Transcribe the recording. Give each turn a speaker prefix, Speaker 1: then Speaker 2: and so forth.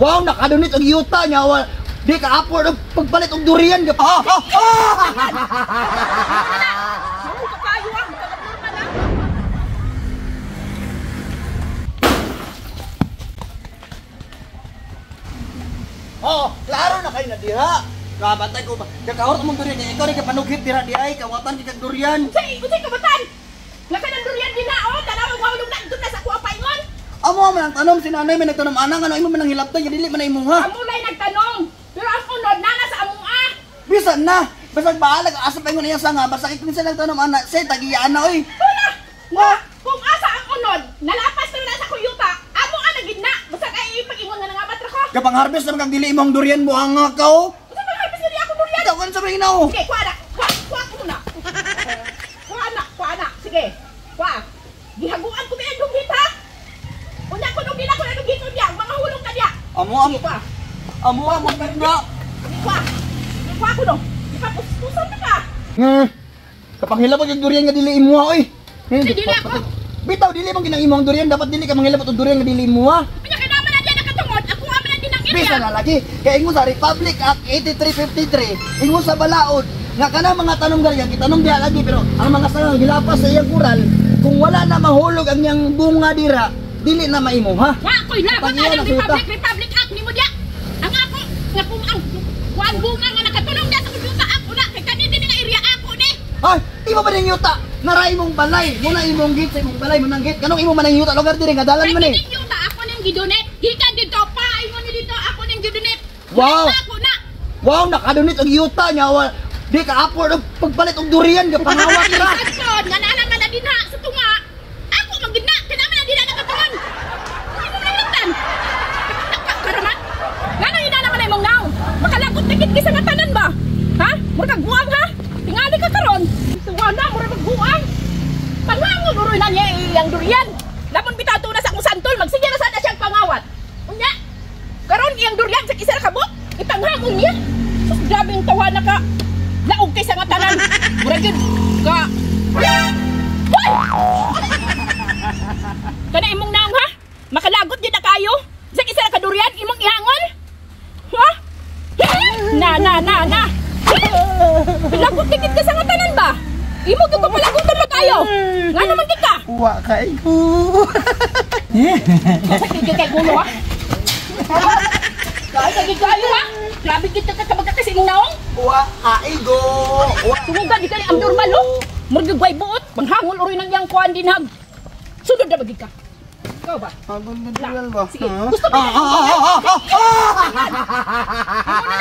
Speaker 1: Wow, nakadunit og yuta nya wa. Di ka afford og pagpalit og durian. Ah, ah, ah!
Speaker 2: Ano ka kayo ah? Magkakabnormal ah.
Speaker 1: Oh, klaro na kayo na diha. Kabantay ko ba? Kakahor mong durian kay ikaw rin ka panughit dira di ay kawatan kay kag durian.
Speaker 2: Unsay kabatan? Nga kanang durian din na oh, tanaw ang hulog na doon na sa kuha paingon.
Speaker 1: Amo man ang tanom si nanay may nagtanom ana ngano imo man ang hilabtan ya dili man na imo ha.
Speaker 2: Amo lay nagtanong. Pero ang unod nana sa among ah.
Speaker 1: Bisan na. Basag bahalag asa pa ingon iya sanga basta kay kinsa nagtanom ana say tagiyaan na oy.
Speaker 2: Wala.
Speaker 1: Nga.
Speaker 2: Kung asa ang unod, nalapas na na sa kuyuta. Amo ang nagid na. Basta kay ipag-ingon nga nangabat ra ko.
Speaker 1: Kapang harvest naman kang dili imong durian mo ang ka oh.
Speaker 2: Unsa man harvest diri ako durian?
Speaker 1: Ikaw sa mga inaw.
Speaker 2: Sige, kuha na. Kuha, kuha ko muna. Kuha na, kuha na. Sige, kuha. Gihaguan ko kaya dughit ha. Unya ko nung dila ko na dughit unya, mga hulog ka diya.
Speaker 1: Amo amo
Speaker 2: Sige, kuha.
Speaker 1: amo amo na.
Speaker 2: Sige, kuha. Sige, kuha ko no. Ipapuspusan na ka.
Speaker 1: Kapang hilabot yung durian nga dili imo oy.
Speaker 2: Sige, dili ako.
Speaker 1: Bitaw dili man ginang imong durian dapat dili ka manghilabot og durian nga dili imo ha.
Speaker 2: Unya kay naman na diya nakatungod, ako nga man na din ang area.
Speaker 1: Bisa na lagi. Kay ingon sa Republic Act 8353, ingon sa balaod nga kanang mga tanom gari gitanong diha lagi pero ang mga sanga gilapas sa iyang kural kung wala na mahulog ang iyang bunga dira dili na maimo ha.
Speaker 2: Wa ko'y laban
Speaker 1: Pag-iyan
Speaker 2: na ng
Speaker 1: ang suta.
Speaker 2: Republic Act nimo diya. Ang ako nga kung ang kuan bunga nga nakatulong diya sa kudyuta ako na kay kani din nga area ako ni.
Speaker 1: Ay, imo ba ning yuta? Nara imong balay, muna imong gate sa imong balay, munang gate. Kanong imo man ang yuta lugar diri nga dalan
Speaker 2: Kay
Speaker 1: man eh.
Speaker 2: kining yuta ako ning gidonate. Gikan dito pa ingon ni dito ako ning gidonate.
Speaker 1: Wow.
Speaker 2: Ako na.
Speaker 1: Wow, nakadunit og yuta nya wa. Di ka afford og pagpalit og durian gapangawat ra.
Speaker 2: Adton nga naa naman na dinha sa tunga. Ako man gid na, kay naman na dinha nakatungod. Ay mo lang tan. Karaman. Ngano ina naman ay mong naong? Makalagot na gid kay sa nga tanan ba? Ha? Mura kag buang ha? Tingali ka karon. Tuwa na mura kag buang. Panghangon uroy na niya iyang durian. Lamon bitaw to na sa akong santol, magsige na sana siyang pangawat. Unya. Karon iyang durian sa isa ra kabot, ipanghangon niya. Sus, grabe ang tawa na ka. Laog kay sa nga tanan. Mura gyud ka. Hoy! Kana imong naong ha? Makalagot gyud na kayo. Sa isa ra ka durian imong ihangon? Ha? Na na na na. Lagot dikit ka sa nga tanan ba? Imo gyud ko palaguton mo kayo. Ngano man gid ka?
Speaker 1: Wa kay ko.
Speaker 2: Sakit gyud kay gulo ha. Sakit kayo ha. Grabe gid ka kabagka kasi imong naong.
Speaker 1: Wa kaigo. Wa
Speaker 2: Sumuga di ka ni abnormal oh. Murag gway buot, panghangol uroy nang iyang kuan din hag. Sunod na bagid ka. Ikaw ba?
Speaker 1: Agong durian ba?
Speaker 2: Sige. Gusto mo
Speaker 1: Ah, ah, ah, ah, ah, ah.
Speaker 2: Imo